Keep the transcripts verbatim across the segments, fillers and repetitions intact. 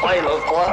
ئايلىنىپ قوي.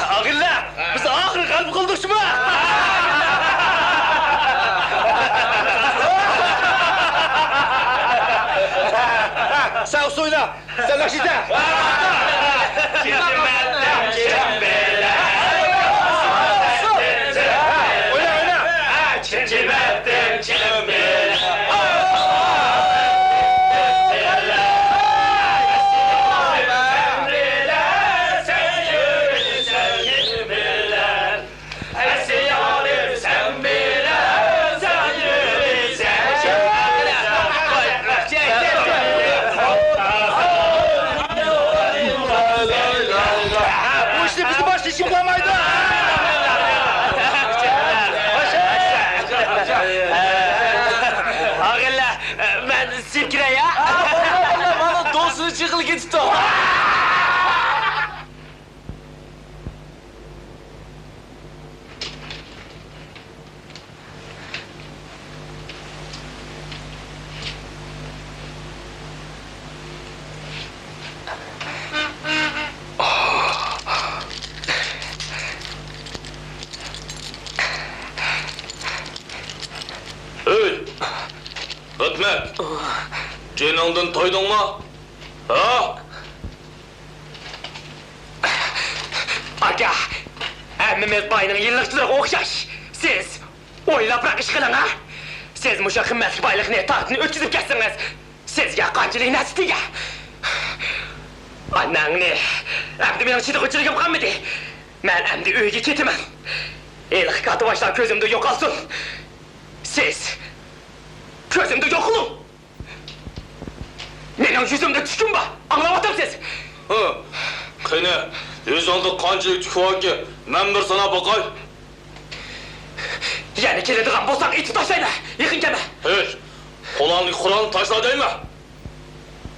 ئاغىنىلەر! بىز ئاخىرى غەلىبە قىلدۇق شۇما! سەن ئۇسسۇل ئوينا! سەن ناخشا ئېيت! ئوينا، ئوينا! بۇ ئىشنى بىزدىن باشقا ھېچكىم قىلالمايدۇ. ئاغىنىلەر، مەن سىزگە كىرەي، ھە؟ مانا دوستىنى چېقىلى كېتىپتۇ. ئۆي! ئۆتمەك! جېنىڭدىن تويدۇڭمۇ؟ ھە؟ ئاكا، ھەممىمىز باينىڭ يىللىقچىلىرىغا ئوخشاش. سىز ئويلاپراق ئىش قىلىڭ، ھە؟ سىز مۇشۇ قىممەتلىك بايلىقنى تارتىن ئۆتكۈزۈپ كەتسىڭىز، سىزگە قانچىلىك نەرسە تېگەر؟ ئاناڭنى، ئەمدى مېنىڭ چىدىغۇچىلىكىم قالمىدى. مەن ئەمدى ئۆيگە كېتىمەن. ھېلىقى كاتتىباشلار كۆزۈمدىن يوقالسۇن. سىز كۆزۈمدىن يوقىلىڭ. مېنىڭ يۈزۈمدە تۈكۈم بار، ئاڭلاۋاتامسىز؟ ھە، قېنى، يۈزۈڭدە قانچىلىك تۈك باركى، مەن بىر ساناپ باقاي. يەنە كېلىدىغان بولساڭ ئېتىپ تاشلايمەن، يېقىن كەلمە. ھېي، قولۇڭدىكى قورالنى تاشلا دەيمەن.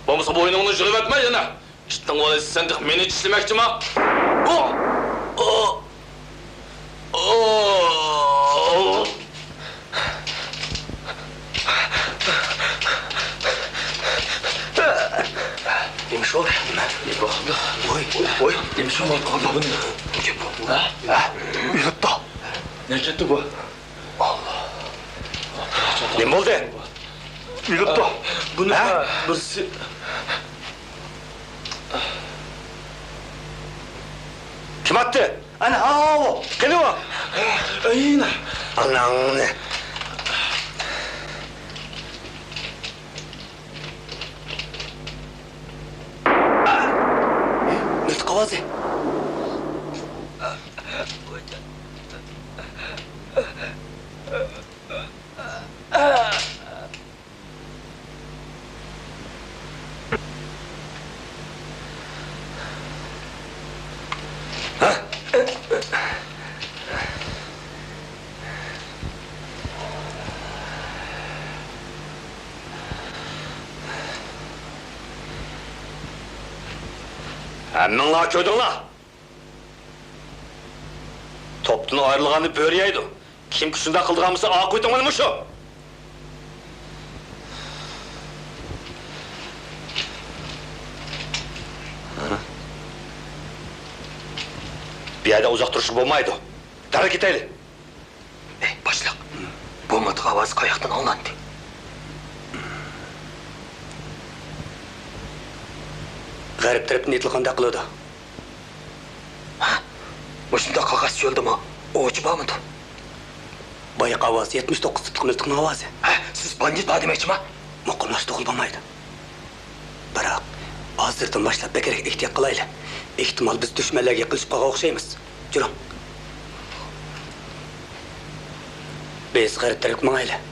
بولمىسا بوينۇڭنى يىغىۋەتمە يەنە. ئىتنىڭ بالىسى، سەن تېخى مېنى چىشلىمەكچىما؟ ئۇ! ئۇ! ئۇ! نېمە ئىش بولدى؟ نېمە بولدى؟ ۋوي، ۋوي، نېمە ئىش بولدى؟ ھە؟ ھە؟ ئۆلۈپتۇ. نەگە كەتتى بۇ؟ ئاللا. نېمە بولدى؟ ئۆلۈپتۇ. بۇنى ھە؟ بىرسى. كىم ئاتتى؟ ئەنە، ھاۋۇ! قېنى ئۇ؟ ئەينە! ئاناڭنى! مىلتىق ئاۋازى! ھەممىڭلار كۆردۈڭلار! توپتىن ئايرىلغاننى بۆرە يەيدۇ. كىمكى شۇنداق قىلىدىغان بولسا، ئاقىۋىتىڭ مانا مۇشۇ. بۇ يەردە ئۇزاق تۇرۇشقا بولمايدۇ. دەررەل كېتەيلى. ئەي، باشلىق، بۇ مىلتىق ئاۋازى قاياقتىن ئاڭلاندى؟ غەرب تەرەپتىن ئېيتىلغاندەك قىلىدۇ. ھە؟ مۇشۇنداق قاقاس چۆلدىمۇ ئوۋچى بارمىدۇ؟ بايىقى ئاۋاز يەتمىش توققۇز تىپلىق مىلتىقنىڭ ئاۋازى. ھە، سىز باندىت بار دېمەكچىما؟ مۇقىملاشتۇرغىلى بولمايدۇ. بىراق، ئاز ھازىردىن باشلاپ بەكرەك ئېھتىيات قىلايلى. ئېھتىمال بىز دۈشمەنلەرگە يېقىنلىشىپ قالغان ئوخشايمىز. جۈرۈڭ. بىز غەرب تەرەپكە ماڭايلى.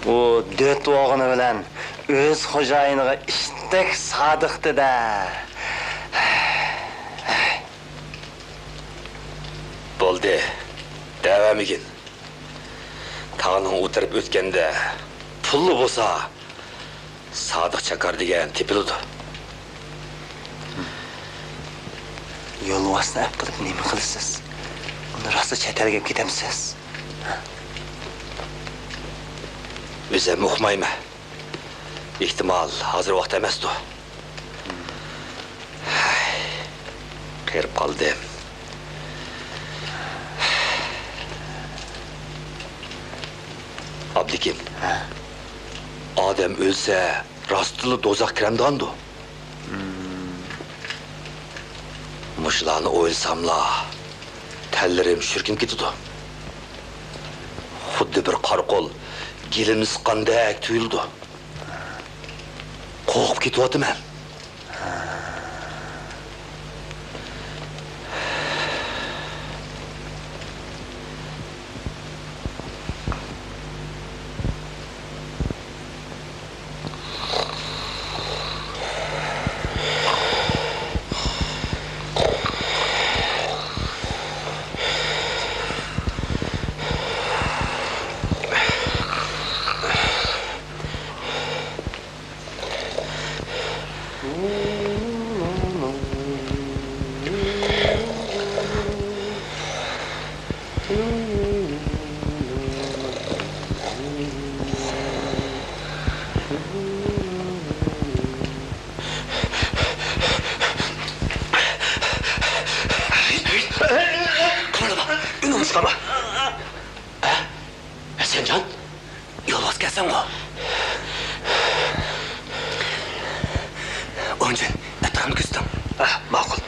ئۇ دۆت بولغىنى بىلەن ئۆز خوجايىنىغا ئىتتەك سادىقتى-دە. بولدى، دەۋەرمىگىن. تاغنىڭ ئۇ تەرەپ ئۆتكەندە پۇللا بولسا، سادىق چاكار دېگەن تېپىلىدۇ. يولۋاسنى ئەپ قىلىپ نېمە قىلىسىز؟ ئۇنى راسلا چەت ئەلگە ئەپ كېتەمسىز؟ ئۆزۈم ئۇقمايمەن. ئېھتىمال، ھازىر ۋاقىت ئەمەستۇ. قېرىپ قالدىم. ئابلىكىم، ھە؟ ئادەم ئۆلسە، راستتىنلا دوزاخ كىرەمدىغاندۇ؟ مۇشۇلارنى ئويلىساملا، تەنلىرىم شۈركۈنۈپ كېتىدۇ. خۇددى بىر قارا قول گېلىمنى سىققاندەك تۇيۇلىدۇ. قورقۇپ كېتىۋاتىمەن. قىمىلدىما، ئۈنۈڭنى چىقارما. ھە؟ ھەسەنجان؟ يولۋاس كەلسەڭغۇ. ئونجۈن، ئەتراپنى كۆزىتىڭ. ھە، ماقۇل.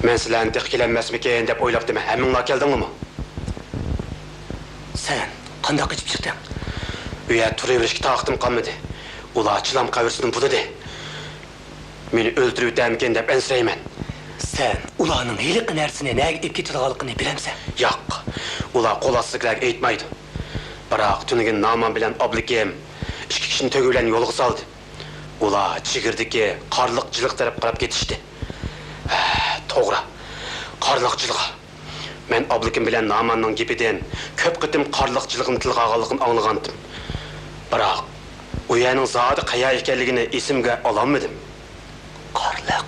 مەن سىلەرنى تېخى كېلەلمەسمىكىن دەپ ئويلاپتىمەن. ھەممىڭلار كەلدىڭلارمۇ؟ سەن قانداق قېچىپ چىقتىڭ؟ ئۇ يەردە تۇرۇۋېرىشكە تاقىتىم قالمىدى. ئۇلار چىلان قەبرىسىدىن بۇلىدى. مېنى ئۆلتۈرۈۋېتەرمىكىن دەپ ئەنسىرەيمەن. سەن ئۇلارنىڭ ھېلىقى نەرسىنى نەگە ئېلىپ كېتىدىغانلىقىنى بىلەمسەن؟ ياق، ئۇلار قول ئاستىدىكىلەرگە ئېيتمايدۇ. بىراق تۈنۈگۈن نامان بىلەن ئابلىكىم ئىككى كىشىنى تۆگە بىلەن يولغا سالدى. ئۇلار چېگرىدىكى قارلىق جىلغا تەرەپ قاراپ كېتىشتى. ھە، توغرا، قارلىق جىلغا. مەن ئابلىكىم بىلەن ناماننىڭ گېپىدىن كۆپ قېتىم قارلىق جىلغىنى تىلغا ئالغانلىقىنى ئاڭلىغانتىم. بىراق، ئۇ يەرنىڭ زادى قەيەر ئىكەنلىكىنى ئېسىمگە ئالالمىدىم. قارلىق.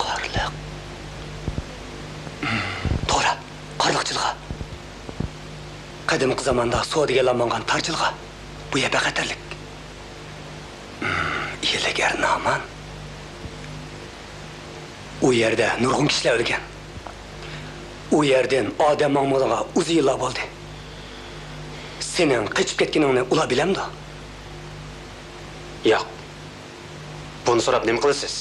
قارلىق. توغرا، قارلىق جىلغا. قەدىمكى زاماندا سودىگەرلەر ماڭغان تار جىلغا. بۇ يەر بەك خەتەرلىك. ھىيلىگەر نامان. ئۇ يەردە نۇرغۇن كىشىلەر ئۆلگەن. ئۇ يەردىن ئادەم ماڭمىغىنىغا ئۇزۇن يىللار بولدى. سېنىڭ قېچىپ كەتكىنىڭنى ئۇلار بىلەمدۇ؟ ياق. بۇنى سوراپ نېمە قىلىسىز؟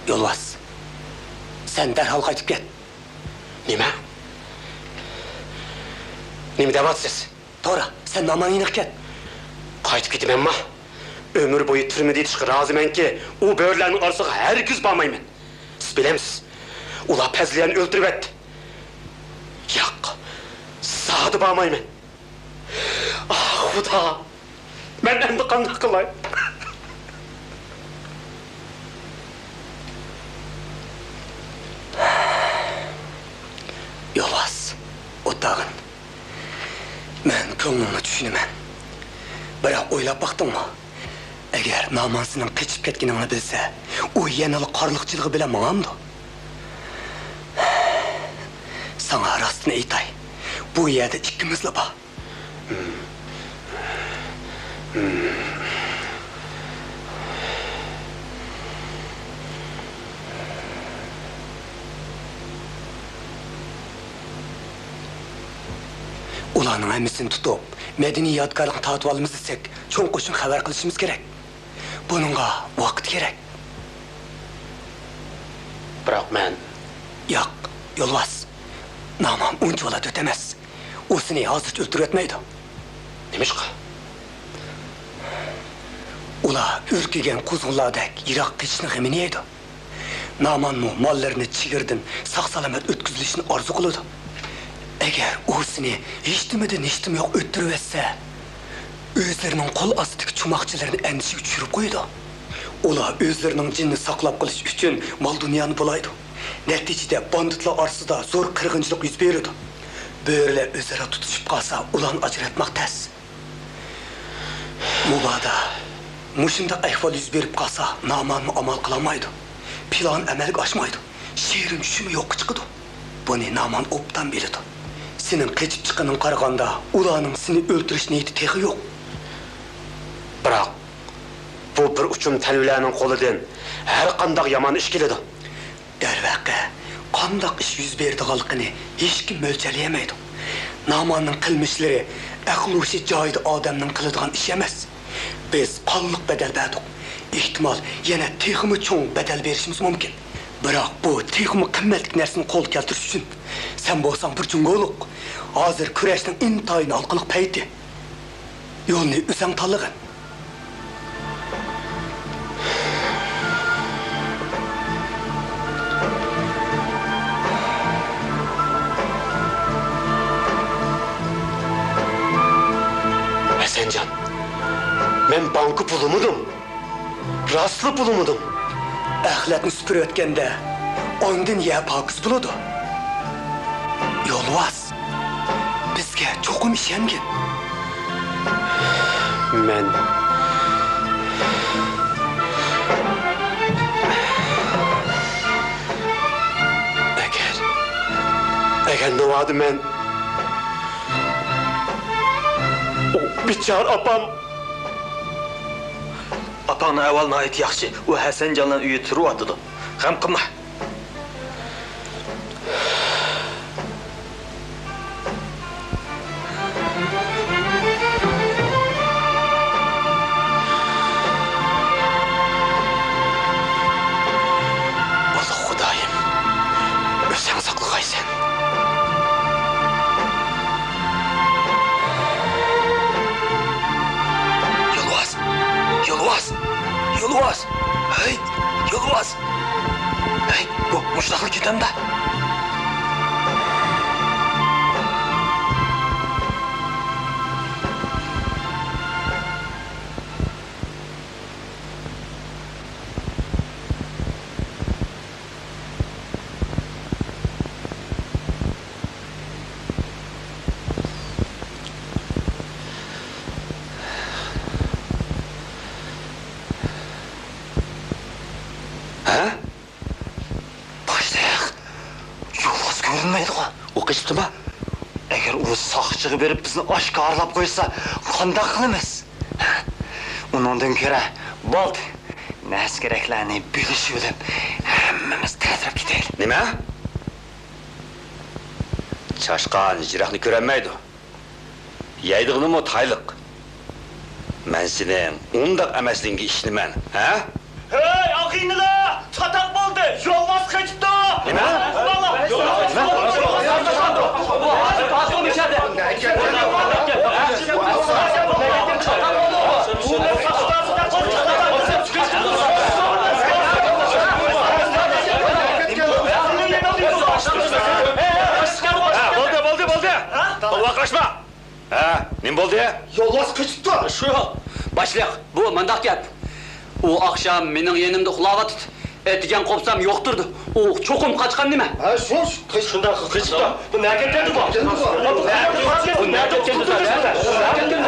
يولۋاس، سەن دەرھال قايتىپ كەت. نېمە؟ نېمە دەۋاتىسىز؟ توغرا، سەن ناماننىڭ يېنىغا كەت. قايتىپ كېتىمەنما؟ ئۆمۈر بويى تۈرمىدە يېتىشقا رازىمەنكى، ئۇ بۆرىلەرنىڭ ئارىسىغا ھەرگىز بارمايمەن. سىز بىلەمسىز، ئۇلار پەزلىيەنى ئۆلتۈرۈۋەتتى. ياق، زادى بارمايمەن. ئاھ، خۇدا! مەن ئەمدى قانداق قىلاي؟ مەن كۆڭلۈڭنى چۈشىنىمەن. بىراق ئويلاپ باقتىڭمۇ؟ ئەگەر نامان سېنىڭ قېچىپ كەتكىنىڭنى بىلسە، ئۇ يەنىلا قارلىقچىلىقى بىلەن ماڭامدۇ؟ ساڭا راستىنى ئېيتاي، بۇ يەردە ئىككىمىزلا بار. ئۇلارنىڭ ھەممىسىنى تۇتۇپ، مەدەنىي يادىكارلىقنى تارتىۋالىمىز دېسەك، چوڭ قوشۇن خەۋەر قىلىشىمىز كېرەك. بۇنىڭغا ۋاقىت كېرەك. بىراق مەن. ياق، يولۋاس. نامان ئۇنچىۋالا دۆت ئەمەس. ئۇ سېنى ھازىرچە ئۆلتۈرۈۋەتمەيدۇ. نېمىشقا؟ ئۇلار ئۈركۈگەن قۇزغۇنلاردەك يىراق قېچىشنى غېمىنى يەيدۇ. نامانمۇ ماللىرىنى چېگرىدىن ساق-سالامەت ئۆتكۈزۈلۈشىنى ئارزۇ قىلىدۇ. ئەگەر ئۇ سېنى ھېچنېمىدىن ھېچنېمە يوق ئۆلتۈرۈۋەتسە، ئۆزلىرىنىڭ قول ئاستىدىكى چوماقچىلىرىنى ئەندىشىگە چۈشۈرۈپ قويىدۇ. ئۇلار ئۆزلىرىنىڭ جېنىنى ساقلاپ قېلىش ئۈچۈن مال-دۇنيانى بۇلايدۇ. نەتىجىدە باندىتلار ئارىسىدا زور قىرغىنچىلىق يۈز بېرىدۇ. بۆرىلەر ئۆزئارا تۇتۇشۇپ قالسا، ئۇلارنى ئاجراتماق تەس. مۇبادا مۇشۇنداق ئەھۋال يۈز بېرىپ قالسا، نامانمۇ ئامال قىلالمايدۇ. پىلان ئەمەلگە ئاشمايدۇ. شېرىن چۈشىمۇ يوققا چىقىدۇ. بۇنى نامان ئوبدان بىلىدۇ. سېنىڭ قېچىپ چىققىنىڭغا قارىغاندا، ئۇلارنىڭ سېنى ئۆلتۈرۈش نىيىتى تېخى يوق. بىراق، بۇ بىر ئۇچۇم تەلۋىلەرنىڭ قولىدىن ھەر قانداق يامان ئىش كېلىدۇ. دەرۋەقە، قانداق ئىش يۈز بېرىدىغانلىقىنى ھېچكىم مۆلچەرلىيەلمەيدۇ. ناماننىڭ قىلمىشلىرى ئەقلى-ھوشى جايىدا ئادەمنىڭ قىلىدىغان ئىشى ئەمەس. بىز قانلىق بەدەل بەردۇق. ئېھتىمال، يەنە تېخىمۇ چوڭ بەدەل بېرىشىمىز مۇمكىن. بىراق بۇ تېخىمۇ قىممەتلىك نەرسىنى قولغا كەلتۈرۈش ئۈچۈن، سەن بولساڭ بىر جۇڭگولۇق. ھازىر كۈرەشنىڭ ئىنتايىن ھالقىلىق پەيتى. يولنى ئۆزۈڭ تاللىغىن. ھەسەنجان، مەن بانكا پۇلىمىدىم. راستلا پۇلىمىدىم. ئەخلەتنى سۈپۈرۈۋەتكەندە، ئاندىن يەر پاكىز بولىدۇ. يولۋاس، بىزگە چوقۇم ئىشەنگىن. مەن، ئەگەر، ئەگەر ناۋادا مەن، ئۇ بىچارە ئاپام. ئاپاڭنىڭ ئەھۋالى ناھايىتى ياخشى. ئۇ ھەسەنجانلار ئۆيىدە تۇرۇۋاتىدۇ. غەم قىلما. ئۇلۇغ خۇدايىم، ئۆزۈڭ ساقلىغايسەن. يولۋاس! يولۋاس! يولۋاس! ھەي! يولۋاس! ھەي! بۇ مۇشۇنداقلا كېتەمدۇ؟ ھە؟ باشلىق، يولۋاس كۆرۈنمەيدىغۇ؟ ئۇ قېچىپتىما؟ ئەگەر ئۇ ساقچىغا بېرىپ بىزنى ئاشكارىلاپ قويسا، قانداق قىلىمىز؟ ئۇنىڭدىن كۆرە، بولدى. نەرسە-كېرەكلەرنى بۆلۈشۈۋېلىپ، ھەممىمىز تەتۈرەپ كېتەيلى. نېمە؟ چاشقان يىراقنى كۆرەلمەيدۇ. يەيدىغىنىمۇ تايلىق. مەن سېنىڭ ئۇنداق ئەمەسلىكىڭگە ئىشىنىمەن، ھە؟ ھەي، ئاغىنىلەر! چاتاق بولدى! يولۋاس قېچىپتۇ! نېمە؟ ھە، بولدى، بولدى، بولدى! ۋارقىراشما! ھە، نېمە بولدى؟ يولۋاس قېچىپتۇ. شۇ، باشلىق، بۇ مۇنداق گەپ. ئۇ ئاخشام مېنىڭ يېنىمدا ئۇخلاۋاتىدۇ. ئەتىگەن قوپسام يوق تۇردى. ئۇ چوقۇم قاچقان نېمە؟ ھە، شۇ، شۇ، قېچىپتۇ. بۇ نەگە كەتكەندى بۇ؟ بۇ نەگە كەتكەندى؟ نەگە كەتكەندى؟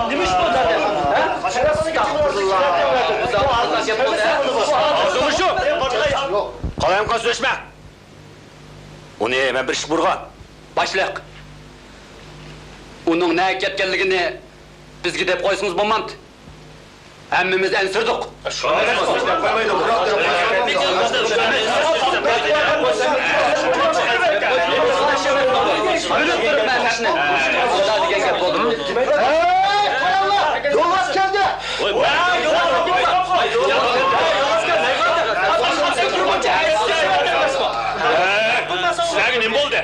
نېمە ئىش بۇ زادى؟ ھە؟ ئاستىراخا گەپ بولدى. ئاغزىڭنى يۇم! قالايمىقان سۆزلەشمە! ئۇنى مەن بىر ئىش بۇيرۇغان. باشلىق، ئۇنىڭ نەگە كەتكەنلىكىنى بىزگە دەپ قويسىڭىز بولمامتى؟ ھەممىمىز ئەنسىرىدۇق. بىلىپ تۇرۇپ مەن ئىشنى. خۇدا دېگەن گەپ بولدىمۇ؟ ھەي، قاراڭلار! يولۋاس كەلدى! سىلەرگە نېمە بولدى؟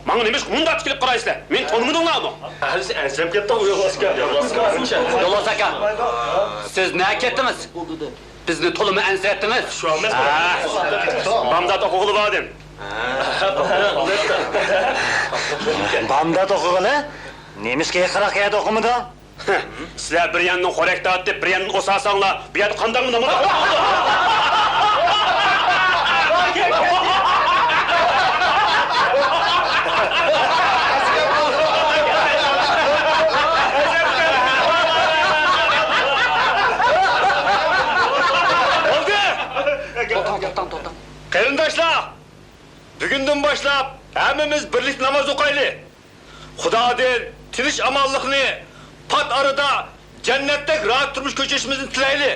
ماڭا نېمىشقا مۇنداق تىكىلىپ قارايسىلەر؟ مېنى تونۇمىدىڭلارمۇ؟ ھە، بىز ئەنسىرەپ كەتتۇق، يولۋاس ئاكا. يولۋاس ئاكا، سىز نەگە كەتتىڭىز؟ بىزنى تولىمۇ ئەنسىرەتتىڭىز. شۇ ئەمەسمۇ؟ ھە. بامدات ئوقۇغىلى باردىم. بامدات ئوقۇغىلى؟ نېمىشقا يېقىنراق يەردە ئوقۇمىدىڭ؟ سىلەر بىر ياندىن خورەك تارتىپ، بىر ياندىن ئوت سالساڭلار، بۇ يەردە قانداقمۇ ناماز ئوقۇيدۇ؟ بولدى! توختاڭ، توختاڭ، توختاڭ. قېرىنداشلار! بۈگۈندىن باشلاپ ھەممىمىز بىرلىكتە ناماز ئوقۇيلى. خۇدادىن تىنچ-ئامانلىقنى، پات ئارىدا جەننەتتەك راھەت تۇرمۇش كۆچۈرۈشىمىزنى تىلەيلى.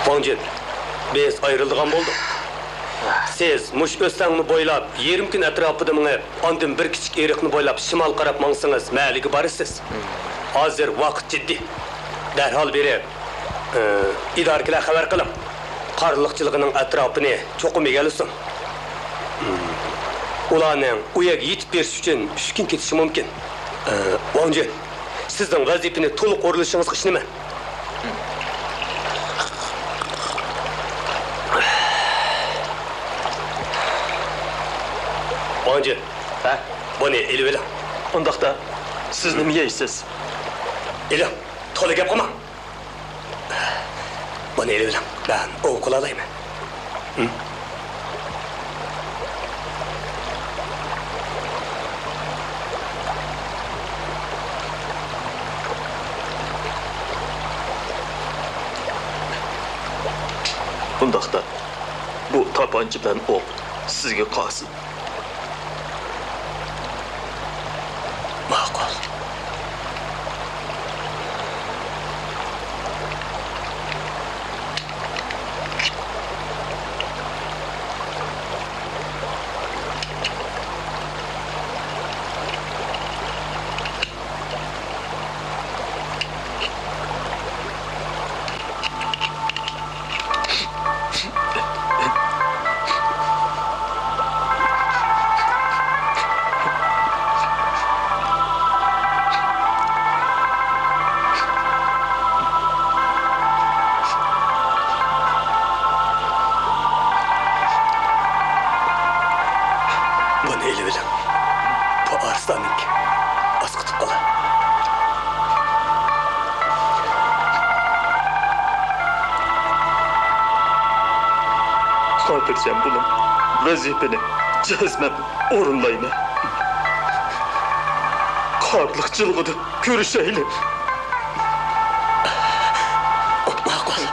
ۋاڭجىن، بىز ئايرىلىدىغان بولدۇق. سىز مۇشۇ ئۆستەڭنى بويلاپ يېرىم كۈن ئەتراپىدا مېڭىپ، ئاندىن بىر كىچىك ئېرىقنى بويلاپ شىمالغا قاراپ ماڭسىڭىز، مەھەللىگە بارىسىز. ھازىر ۋاقىت جىددىي. دەرھال بېرىپ، ئى، ئىدارىگىلەر خەۋەر قىلىڭ. قارلىق جىلغىنىڭ ئەتراپىنى چوقۇم ئىگىلىسۇن. ئۇلارنىڭ ئۇ يەرگە يېتىپ بېرىش ئۈچۈن ئۈچ كۈن كېتىشى مۇمكىن. ئى، ۋاڭجىن، سىزنىڭ ۋەزىپىنى تولۇق ئورۇنلىشىڭىزغا ئىشىنىمەن. ۋاڭجىن. ھە؟ بۇنى ئېلىۋېلىڭ. ئۇنداقتا، سىز نېمە يەيسىز؟ ئېلىڭ، تولا گەپ قىلماڭ. بۇنى ئېلىۋېلىڭ، مەن ئوۋ قىلالايمەن. ھىم؟ ئۇنداقتا، بۇ تاپانچا بىلەن ئوق سىزگە قالسۇن. ماقۇل. بۇنى ئېلىۋېلىڭ. بۇ ئارسلاننىڭكى. ئاسقىتىپ قالا. خاتىرجەم بولۇڭ، ۋەزىپىنى جەزمەن ئورۇنلايمەن. قارلىق جىلغىدا كۆرۈشەيلى. ماقۇل.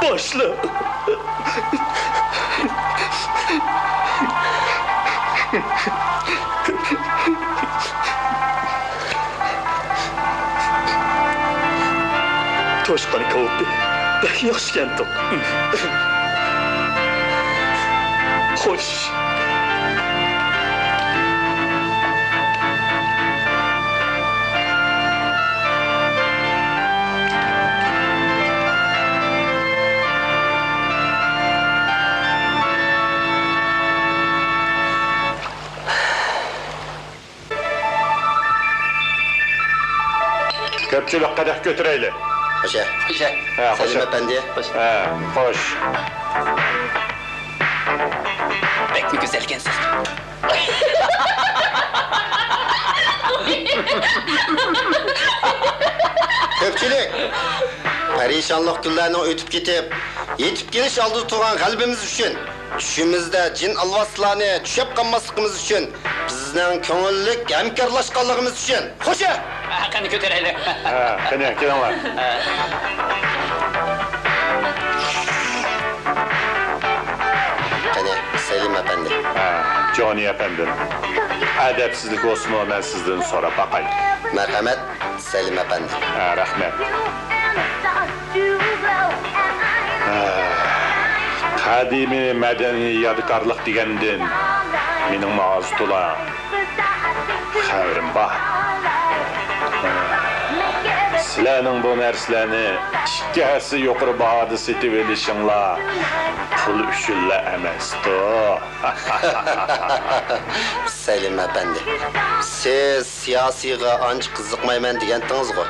باشلا. توشقان كاۋىپى بەك ياخشىكەنتۇق. خوش. كۆپچىلىك قەدەھ كۆتۈرەيلى. خوشە. خوشە. ھە، خوشە. سەلىم ئەپەندى. ھە، خوش. بەكمۇ گۈزەلكەنسىز. كۆپچىلىك، پەرىشانلىق كۈنلەرنىڭ ئۆتۈپ كېتىپ، يېتىپ كېلىش ئالدىدا تۇرغان غەلىبىمىز ئۈچۈن، چۈشىمىزدە جىن ئالۋاستىلارنى چۈشەپ قالماسلىقىمىز ئۈچۈن، بىزنىڭ كۆڭۈللۈك ھەمكارلاشقانلىقىمىز ئۈچۈن. خوشە! ھە، قېنى كۆتۈرەيلى. ھە، قېنى، كېلىڭلار. قېنى، سەلىم ئەپەندى. ھە، جونى ئەپەندىم. ئەدەپسىزلىك بولسىمۇ، مەن سىزدىن سوراپ باقاي. مەرھەمەت، سەلىم ئەپەندى. ھە، رەھمەت. ھە، قەدىمىي مەدەنىي يادىكارلىق دېگەندىن مېنىڭمۇ ئاز-تولا خەۋىرىم بار. سىلەرنىڭ بۇ نەرسىلەرنى ئىككى ھەسسە يۇقىرى باھادا سېتىۋېلىشىڭلار پۇل ئۈچۈنلا ئەمەستۇ. سەلىم ئەپەندى، سىز سىياسىيغا ئانچە قىزىقمايمەن دېگەنتىڭىزغۇ؟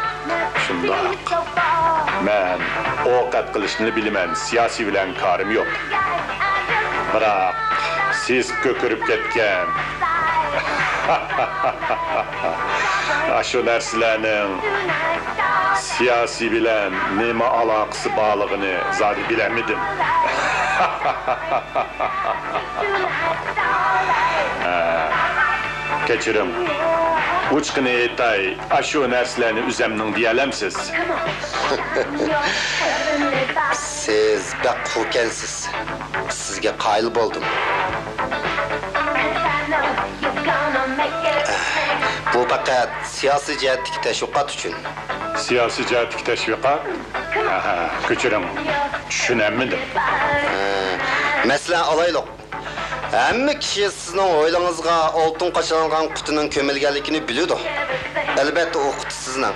شۇنداق. مەن ئوق ئەتقىلىشنىلا بىلىمەن، سىياسىي بىلەن كارىم يوق. بىراق سىز كۆكىرىپ كەتكەن ئاشۇ نەرسىلەرنىڭ سىياسىي بىلەن نېمە ئالاقىسى بارلىقىنى زادى بىلەلمىدىم. ھە، كەچۈرۈڭ. ئوچۇقىنى ئېيتاي، ئاشۇ نەرسىلەرنى ئۆزەمنىڭ دېيەلەمسىز؟ سىز بەك قۇۋكەنسىز. سىزگە قايىل بولدۇم. بۇ پەقەت سىياسىي جەھەتتىكى تەشۋىقات ئۈچۈن. سىياسىي جەھەتتىكى تەشۋىقات؟ ئەھە، كۆچۈرۈڭ. چۈشىنەلمىدىم. ھە، مەسىلەن، ئالايلۇق. ھەممە كىشى سىزنىڭ ھويلىڭىزغا ئالتۇن قاچىلانغان قۇتىنىڭ كۆمۈلگەنلىكىنى بىلىدۇ. ئەلۋەتتە، ئۇ قۇتى سىزنىڭ.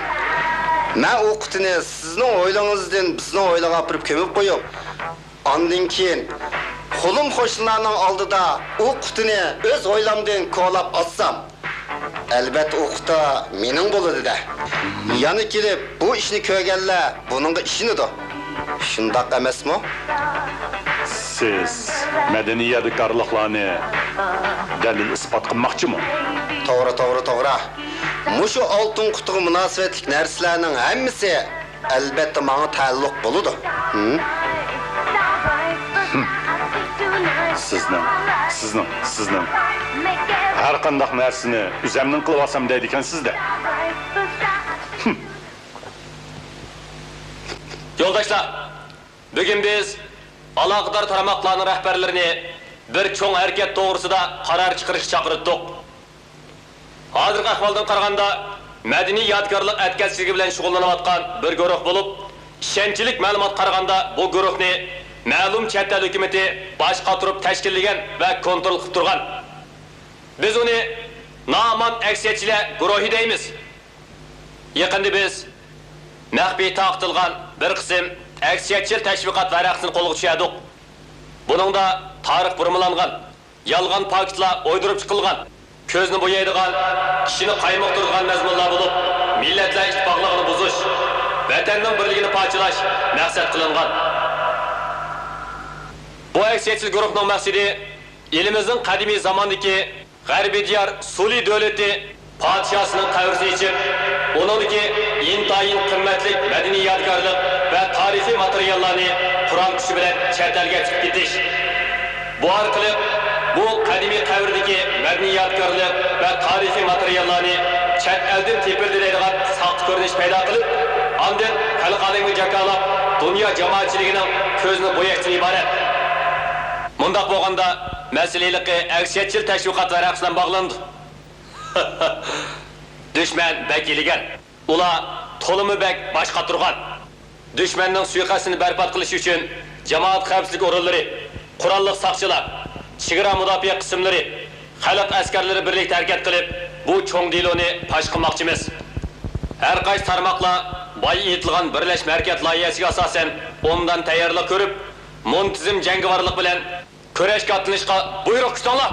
مەن ئۇ قۇتىنى سىزنىڭ ھويلىڭىزدىن بىزنىڭ ھويلىغا ئاپىرىپ كۆمۈپ قويۇپ، ئاندىن كېيىن قولۇم قوشنىلارنىڭ ئالدىدا ئۇ قۇتىنى ئۆز ھويلامدىن كولاپ ئالسام، ئەلۋەتتە، ئۇ قۇتا مېنىڭ بولىدۇ-دە. يەنە كېلىپ بۇ ئىشنى كۆرگەنلەر بۇنىڭغا ئىشىنىدۇ. شۇنداق ئەمەسمۇ؟ سىز مەدەنىي يادىكارلىقلارنى دەلىل-ئىسپات قىلماقچىمۇ؟ توغرا، توغرا، توغرا. مۇشۇ ئالتۇن قۇتىغا مۇناسىۋەتلىك نەرسىلەرنىڭ ھەممىسى ئەلۋەتتە، ماڭا تەئەللۇق بولىدۇ. ھىم؟ سىزنىڭ، سىزنىڭ، سىزنىڭ ھەر قانداق نەرسىنى ئۆزەمنىڭ قىلىۋالسام دەيدىكەنسىز-دە. ھىم. يولداشلار، بۈگۈن بىز ئالاقىدار تارماقلارنىڭ رەھبەرلىرىنى بىر چوڭ ھەرىكەت توغرىسىدا قارار چىقىرىشقا چاقىرتتۇق. ھازىرقى ئەھۋالدىن قارىغاندا، مەدەنىي يادىكارلىق ئەتكەسچىلىكى بىلەن شۇغۇللىنىۋاتقان بىر گۇرۇھ بولۇپ، ئىشەنچلىك مەلۇماتقا قارىغاندا، بۇ گۇرۇھنى مەلۇم چەت ئەل ھۆكۈمىتى باش قاتۇرۇپ تەشكىللىگەن ۋە كونترول قىلىپ تۇرغان. بىز ئۇنى نامان ئەكسىيەتچىلەر گۇرۇھى دەيمىز. يېقىندا بىز مەخپىي تارقىتىلغان بىر قىسىم ئەكسىيەتچىل تەشۋىقات ۋەرەقىسىنى قولغا چۈشۈردۇق. بۇنىڭدا تارىخ بۇرمىلانغان، يالغان پاكىتلار ئويدۇرۇپ چىقىلغان، كۆزنى بويايدىغان، كىشىنى قايمۇقتۇرىدىغان مەزمۇنلار بولۇپ، مىللەتلەر ئىتتىپاقلىقىنى بۇزۇش، ۋەتەننىڭ بىرلىكىنى پارچىلاش مەقسەت قىلىنغان. بۇ ئەكسىيەتچىل گۇرۇھنىڭ مەقسىتى ئېلىمىزنىڭ قەدىمىي زاماندىكى غەربىي دىيار سۇلى دۆلىتى پادىشاھسىنىڭ قەبرىسىنى ئېچىپ، ئۇنىڭدىكى ئىنتايىن قىممەتلىك مەدەنىي يادىكارلىق ۋە تارىخىي ماتېرىياللارنى قورال كۈچى بىلەن چەت ئەلگە ئەكىتىپ كېتىش. بۇ ئارقىلىق بۇ قەدىمىي قەبرىدىكى مەدەنىي يادىكارلىق ۋە تارىخىي ماتېرىياللارنى چەت ئەلدىن تېپىلدى دەيدىغان ساختا كۆرۈنۈش پەيدا قىلىپ، ئاندىن خەلقئارىنى جاكارلاپ، دۇنيا جامائەتچىلىكىنىڭ كۆزىنى بوياشتىن ئىبارەت. مۇنداق بولغاندا، مەسىلە ھېلىقى ئەكسىيەتچىل تەشۋىقات ۋەرەقىسى بىلەن باغلىنىدۇ. دۈشمەن بەك ھىيلىگەر. ئۇلار تولىمۇ بەك باش قاتۇرغان. دۈشمەننىڭ سۇيىقەستىنى بەربات قىلىش ئۈچۈن جامائەت خەۋپسىزلىك ئورۇنلىرى، قوراللىق ساقچىلار، چېگرا مۇداپىئە قىسىملىرى، خەلق ئەسكەرلىرى بىرلىكتە ھەرىكەت قىلىپ، بۇ چوڭ دېلونى پاش قىلماقچىمىز. ھەر قايسى تارماقلار بايا ئېيتىلغان بىرلەشمە ھەرىكەت لايىھەسىگە ئاساسەن ئوبدان تەييارلىق كۆرۈپ، مۇنتىزىم جەڭگىۋارلىق بىلەن كۈرەشكە ئاتلىنىشقا بۇيرۇق كۈتۈڭلار!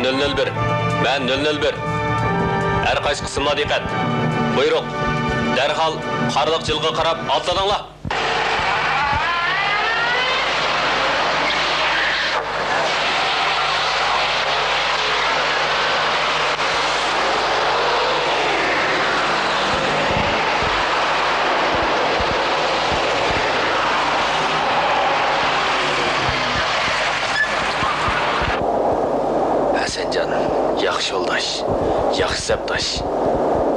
نۆل نۆل بىر، مەن نۆل نۆل بىر. ھەر قايسى قىسىملار دىققەت! بۇيرۇق، دەرھال قارلىق جىلغا قاراپ ئاتلىنىڭلار! ھەسەنجان، ياخشى يولداش، ياخشى سەپداش.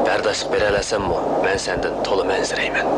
بەرداشلىق بېرەلەسەممۇ، مەن سەندىن تولىمۇ ئەنسىرەيمەن.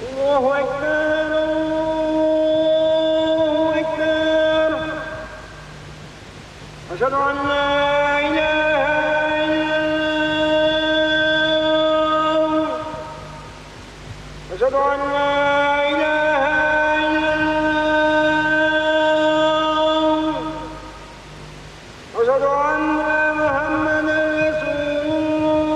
الله أكبر، الله أكبر. أشهد أن لا إله إلا الله. أشهد أن لا إله إلا الله. أشهد أن محمدا رسول الله.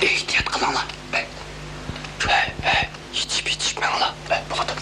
ئېھتىيات قىلىڭلار. ھەي، ھەي، يېتىشىپ، يېتىشىپ مېڭىڭلار. ھەي، بولىدۇ.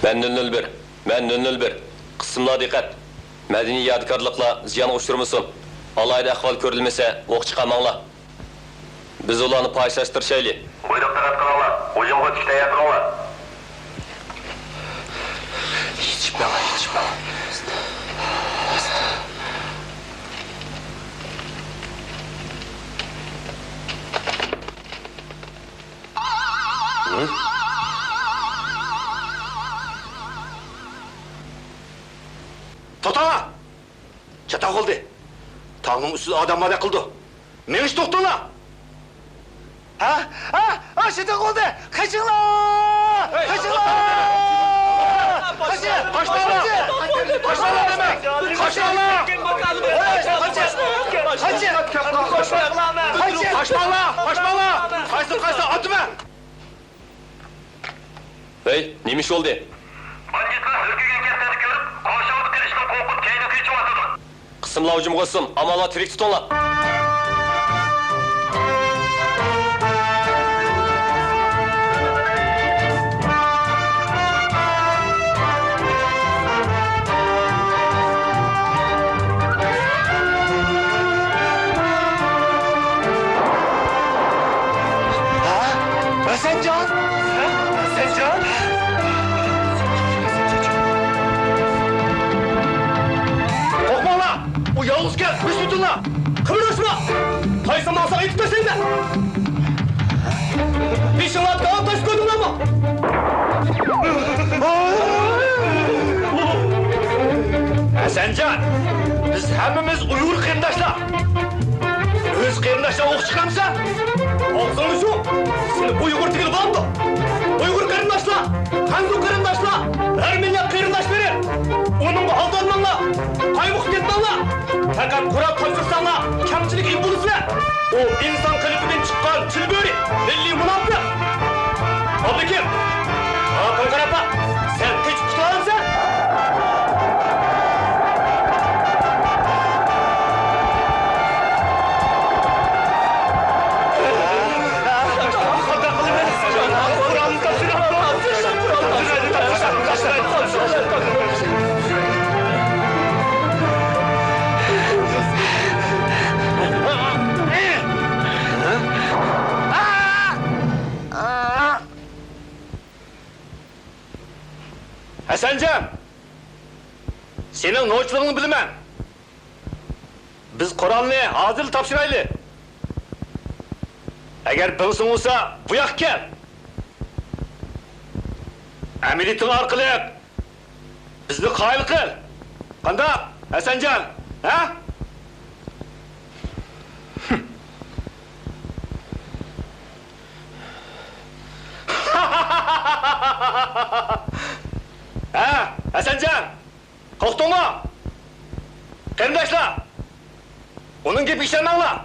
مەن نۆل نۆل بىر، مەن نۆل نۆل بىر. قىسىملار دىققەت! مەدەنىي يادىكارلىقلار زىيانغا ئۇچرىمىسۇن. ئالاھىدە ئەھۋال كۆرۈلمىسە، ئوق چىقارماڭلار. بىز ئۇلارنى پاكىزلاشتۇرۇشايلى. بۇيرۇق، دىققەت قىلىڭلار. ھۇجۇمغا ئۆتۈشكە تەييار تۇرۇڭلار. يېتىشىپ ماڭا، يېتىشىپ ماڭا. توختاڭلار! چاتاق بولدى. تاغنىڭ ئۈستىدە ئادەم باردەك قىلىدۇ. مېڭىشنى توختىتىڭلار! ھە؟ ھە؟ ھە، چاتاق بولدى! قېچىڭلار! قېچىڭلار! قېچىڭ! قاچماڭلار! قاچماڭلار دېمە! قاچماڭلار! قاچىڭ! قاچىڭ! قاچماڭلار! قاچماڭلار! قايسىڭ، قايسىڭ، ئاتىمەن! ھەي، نېمە ئىش بولدى؟ باندىتلار ھۆركىگەن كەسلەرنى كۆرۈپ، قارشى ئالدى قىلىشتىن قورقۇپ، كەينىگە قېچىۋاتىدۇ. قىسىملار ھۇجۇمغا ئۆتسۇن، ئامانلار تىرىك تۇتۇڭلار. ھە؟ ھەسەنجان! ھەسەنجان! قورقماڭلار! ئۇ يالغۇزكەن، بىز پۈتۈنلا! قىمىرلاشما! قايسى ماڭساڭ ئېتىپ تاشلايمەن! بېشىڭلارنى كاۋاپ تاشلاپ كۆردۈڭلارمۇ؟ ھەسەنجان، بىز ھەممىمىز ئۇيغۇر قېرىنداشلار. ئۆز قېرىنداشلار ئوق چىقارمىسا، ئاغزىڭنى يۇم! سېنى ئۇيغۇر دېگىلى بولامدۇ؟ ئۇيغۇر قېرىنداشلار، خەنزۇ قېرىنداشلار، ھەر مىللەت قېرىنداشلىرى! ئۇنىڭغا ئالدانماڭلار! قايمۇقۇپ كەتمەڭلار! پەقەت قورال تاپشۇرساڭلار، كەمچىلىك ئىگە بولىسىلەر! ئۇ ئىنسان قېلىپىدىن چىققان چىل بۆرە، مىللىي مۇناپىق! ئابلىكىم! ماڭا قارا قاراپلا! سەن قېچىپ قۇتۇلالامسەن؟ ھەسەنجان! سېنىڭ نوچىلىقىڭنى بىلىمەن. بىز قورالنى ھازىرلا تاپشۇرايلى. ئەگەر بېڭىسىڭ بولسا، بۇ ياققا كەل. ئەمەلىيىتىڭ ئارقىلىق بىزنى قايىل قىل. قانداق، ھەسەنجان؟ ھە؟ ھە، ھەسەنجان! قورقتۇڭمۇ؟ قېرىنداشلار! ئۇنىڭ گېپىگە ئىشەنمەڭلار!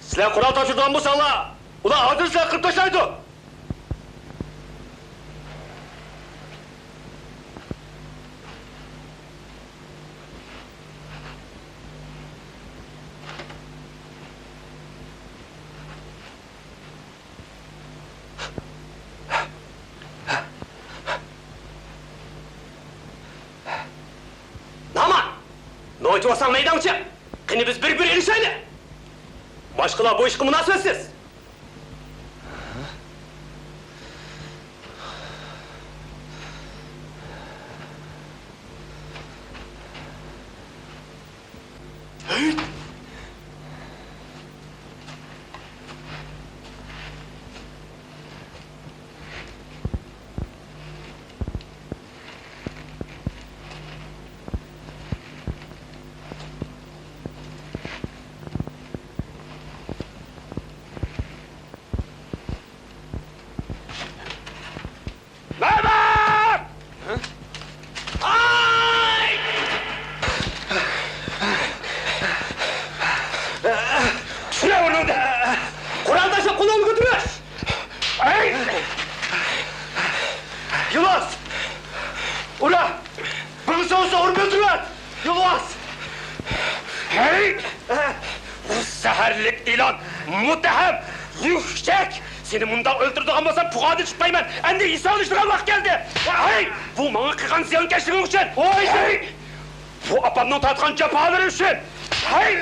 سىلەر قورال تاپشۇرىدىغان بولساڭلار، ئۇلار ھازىر سىلەرنى قىرىپ تاشلايدۇ! نامان! نوچى بولساڭ مەيدەڭگە چىق! قېنى بىز بىر-بىر ئېلىشايلى! باشقىلار بۇ ئىشقا مۇناسىۋەتسىز! مەمەت! ئاي! چۈشۈرە ئۇنى! قورال تاشلاپ قولۇڭنى كۆتۈر! ئەي! يولۋاس! ئۇرا! بىڭسىڭىزنى ئۇرۇپ ئۆلتۈرۈۋەت! يولۋاس! ھەي! زەھەرلىك ئىلان! مۇتتەھەم! يۈكچەك! سېنى مۇنداق ئۆلتۈرىدىغان بولسام، پۇغادىن چىقمايمەن. ئەمدى ھېسابلىشىدىغان ۋاقىت كەلدى. ھەي! بۇ ماڭا قىلغان زىيانكەشلىكىڭ ئۈچۈن. ھەي! بۇ ئاپامنىڭ تارتقان جاپالىرى ئۈچۈن. ھەي!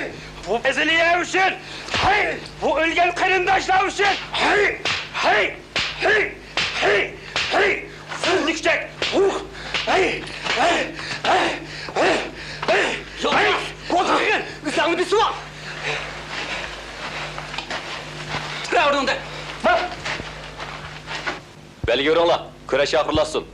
بۇ ئەزىلىيە ئۈچۈن. ھەي! بۇ ئۆلگەن قېرىنداشلار ئۈچۈن. ھەي! ھەي! ھەي! ھەي! ھەي! سىز ئىككىچەك! ھۇھ! ھەي! ھەي! ھەي! ھەي! ھەي! يوق! ھەي! بولدى! ئۆزۈڭنى بېسىۋال! تۇر ئورنۇڭدا! بەلگە بېرىڭلار، كۈرەش ئاخىرلاشسۇن.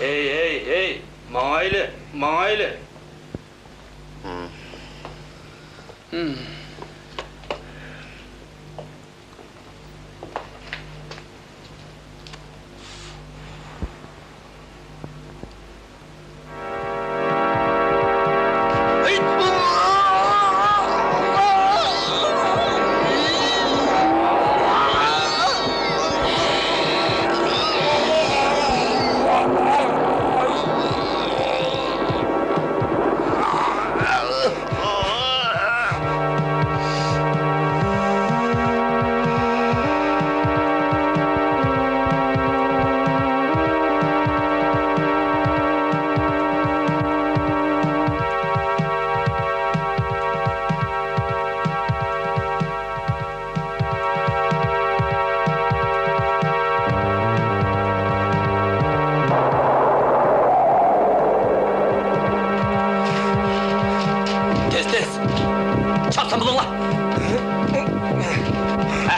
ھەي، ھەي، ھەي، ماڭايلى، ماڭايلى. تېز، تېز! چاپسان بولۇڭلار! ھە؟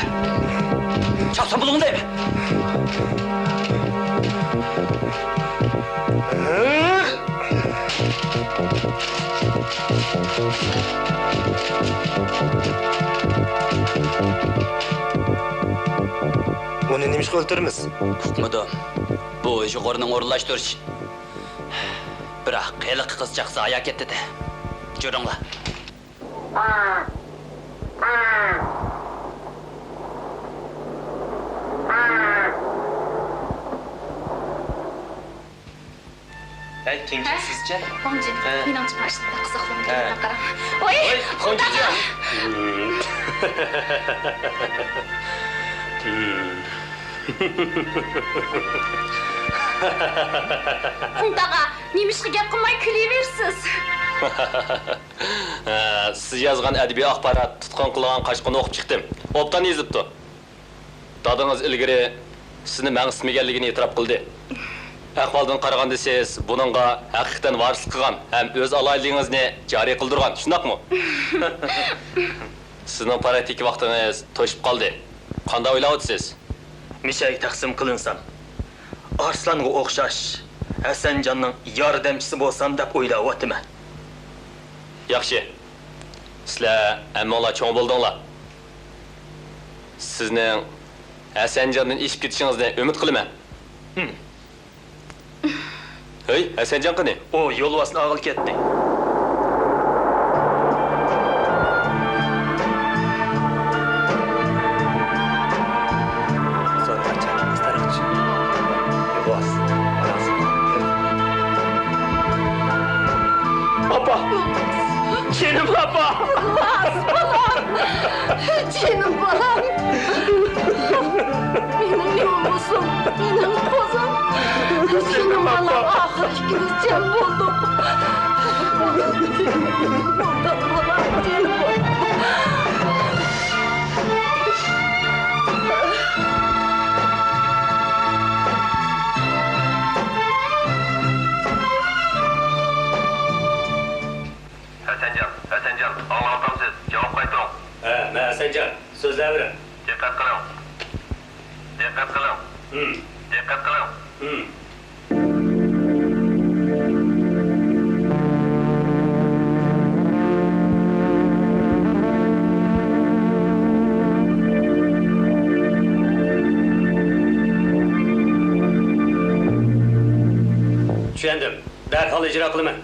چاپسان بولۇڭ دەيمەن! ئولتۇرىمىز. ئۇقمىدىم. بۇ يۇقىرىنىڭ ئورۇنلاشتۇرۇش. بىراق ھېلىقى قىزچاق زايا كەتتى-دە. جۈرۈڭلار. ھەي، تىڭشىسىزچە. ۋاڭجىن، ھە. مېنىڭچە ماشىنىدا قىزىقلىنىپ ھە. كەتكەن قاراڭ. ۋاي، ۋاي، خۇڭجىجياڭ. خۇڭتاغا، نېمىشقا گەپ قىلماي كۈلۈۋېرىسىز؟ ھە، سىز يازغان ئەدەبىي ئاخبارات تۇتقۇن قىلغان قاچقۇننى ئوقۇپ چىقتىم. ئوبدان يېزىپتۇ. دادىڭىز ئىلگىرى سىزنى مەڭسىتمىگەنلىكىنى ئېتىراپ قىلدى. ئەھۋالدىن قارىغاندا سىز بۇنىڭغا ھەقىقەتەن ۋارىسلىق قىلغان ھەم ئۆز ئالاھىدىلىكىڭىزنى جارى قىلدۇرغان، شۇنداقمۇ؟ سىزنىڭ پراكتىكا ۋاقتىڭىز توشۇپ قالدى. قانداق ئويلاۋاتىسىز؟ مىشەگە تەقسىم قىلىنسام، ئارسلانغا ئوخشاش ھەسەنجاننىڭ ياردەمچىسى بولسام دەپ ئويلاۋاتىمەن. ياخشى. سىلەر ھەممىڭلار چوڭ بولدۇڭلار. سىزنىڭ ھەسەنجاندىن ئېشىپ كېتىشىڭىزنى ئۈمىد قىلىمەن. ھىم. ھەي، ھەسەنجان قېنى؟ ئۇ يولۋاسنى ئالغىلى كەتتى. يولۋاس، ئاپا! جېنىم ئاپا! يولۋاس، بالام! جېنىم بالام! مېنىڭ يولۋىسىم، مېنىڭ قوزام! جېنىم بالام، ئاخىرى ئىككىمىز جەم بولدۇق. بالام، جېنىم بالام! ھەسەنجان، ھەسەنجان، ئاڭلاۋاتامسىز؟ جاۋاب قايتۇرۇڭ. ھە، مەن ھەسەنجان. سۆزلەۋېرىڭ. دىققەت قىلىڭ. دىققەت قىلىڭ. ھىم. دىققەت قىلىڭ. ھىم. چۈشەندىم. دەرھال ئىجرا قىلىمەن.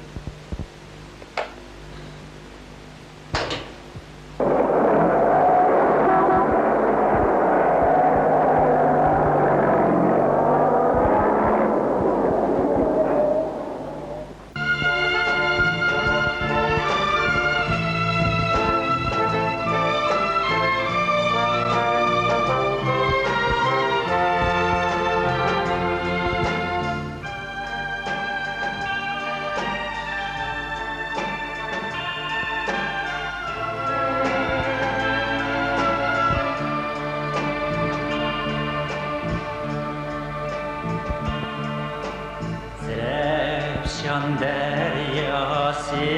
زەرەپشان دەرياسى.